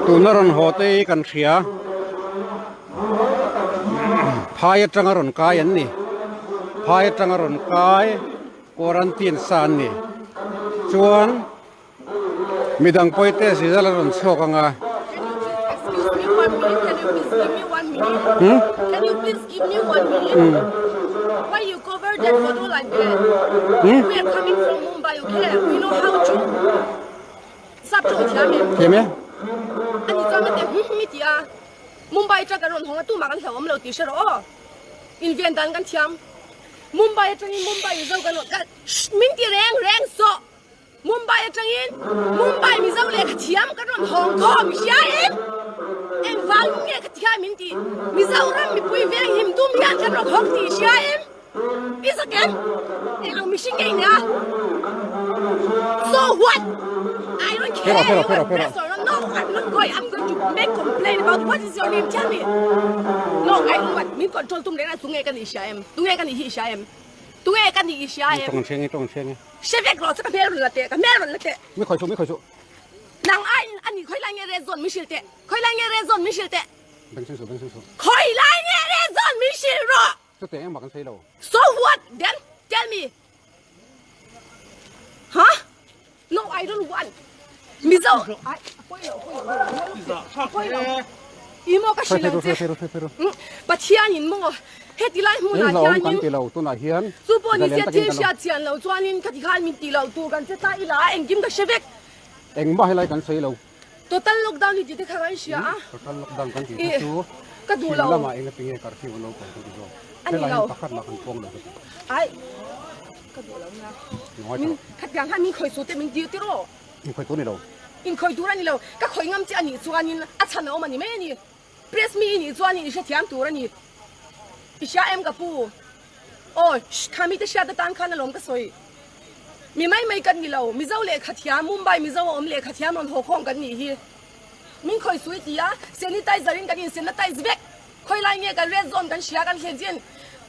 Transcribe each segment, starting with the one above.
Tuna rawn haw te hi kan hria. Phai atanga rawn kai an ni. Phai atanga rawn kai quarantine sa an ni. Chuan midang pawh hi test result a rawn chhuak ang a. Hmm? Hmm? Thiam e? Mumbai atang kan rawn hawng a tumah kan hlauhawm lo tih hre rawh aw. Inven dan kan thiam. Mumbai atangin Mumbai Mizo kan rawn kal min ti reng reng sawh. Mumbai atangin Mumbai Mizo lehkha thiam kan rawn hawng khawm i hria em? Engvang nge ka thiam min ti? Mizoram mipui veng him tum hian kan rawn hawng tih i hria em? I zak em? Eng ang mihring nge i nia? So what? I don't care. Pero, pero, pero, pero. No, I'm not going. I'm going to make complaint about what is your name? Tell me. No, I don't want. Min control tum reng a tunge ka ni hria em? Tunge ka ni hi hria em? Tunge ka ni hria em? Tawng chheng i, tawng chheng i. Hre vek rawh che ka hmel rawn la teh, ka hmel rawn la teh. Mi khawi chu, mi khawi chu. Nang ai ani khawi lai nge red zone min hrilh teh. Khawi lai nge red zone min hrilh teh. Beng chheng su, beng chheng su. Khawi lai nge red zone min hrilh rawh. Chuteh engmah kan sawi lo. So what then? Tell me. Huh? No, I don't want. Mizo. Ai, poi lo, poi lo. Poi lo. Imo ka hrilh ang che. Pathian in maw heti lai hmunah hianin. Kan ti lo tunah hian. Chu pawh ni se thil hriat chian lo chuanin ka ti khan min ti lo tur kan che ta ila engkim ka hre vek. Engmah helai kan sawi lo. Total lockdown hi tih te kha kan hria a. Total lockdown kan tih kha chu ka duh lo. Chhim lamah eng ati nge curfew an lo pawh kan ti zawk. A ni lo. Pakhat mah kan pawng lo ka ti. Ai ka duh lo nia. Min khatiang khan min khawi su te min dir tir aw. In khawi tur ni lo. In khawi tur a ni lo. Ka khawi ngam che a nih chuanin a chhan a awm a ni mai a ni. Press mi i nih chuanin i hrethiam tur a ni. I hria em ka pu? Aw, kha mite hriat atan khan alawm ka sawi. Mi mai mai kan ni lo, Mizo lehkha thiam, Mumbai Mizo a awm lehkha thiam rawn haw khawm kan nih hi. Min khawi sui ti a, sanitizer in kan insanitize vek. Khawi lai nge kan red zone kan hria kan thlen chin.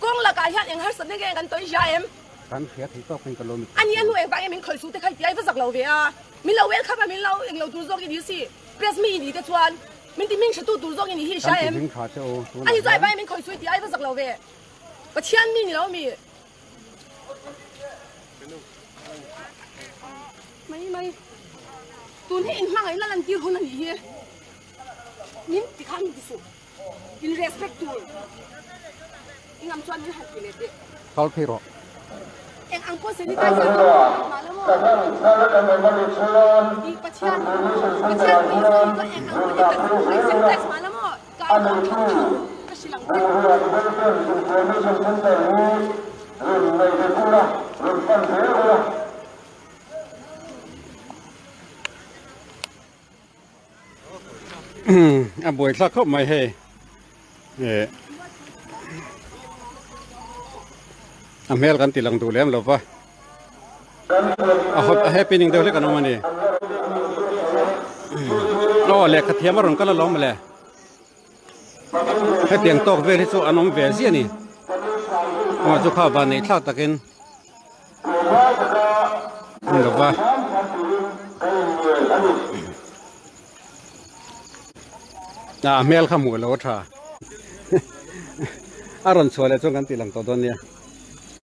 Kawng lakah hian eng harsatna nge kan tawi hria em? Kan hria thei tawk in ka lo mit. A ni a hnu engvang nge min khawi su te kha i ti a, i va zak lo ve a. Min lo welcome a, min lo englo tur zawk i ni si. Press mi i ni te chuan min ti hming hretu tur zawk i ni hi i hria em? Kan ti hming tha che u tunah A ni chuan hian. engvang nge min khawi sui ti a, i va zak lo ve. Pathian mi ni lo mi. Mai mai. Tun hi in hmangaihna lan tir hun a nih hi. Min ti khan min ti suh. In respect tur. I ngam chuan min han ti leh teh. Kal phei rawh. Eng ang pawh sanitizer ka hmang mah lo maw. I Pathian Pathian pawh i sawi chuan eng ang pawh i taksa pawh i sanitize mah lo maw. Ka lo tho tho ka hrilh ang che. A buai thlak khawp mai hei eh a hmel kan ti lang duh lem lo va a hot a happening deuh hlek an awm a ni aw lehkha thiam a rawn kal alawm mawle hetiang tawk vel hi chu an awm ve ziah a ni aw chu kha van neih thlak takin ni lo va a hmel kha hmuh lo a tha a rawn chhuah leh chuan kan tih lang tawh dawn nia.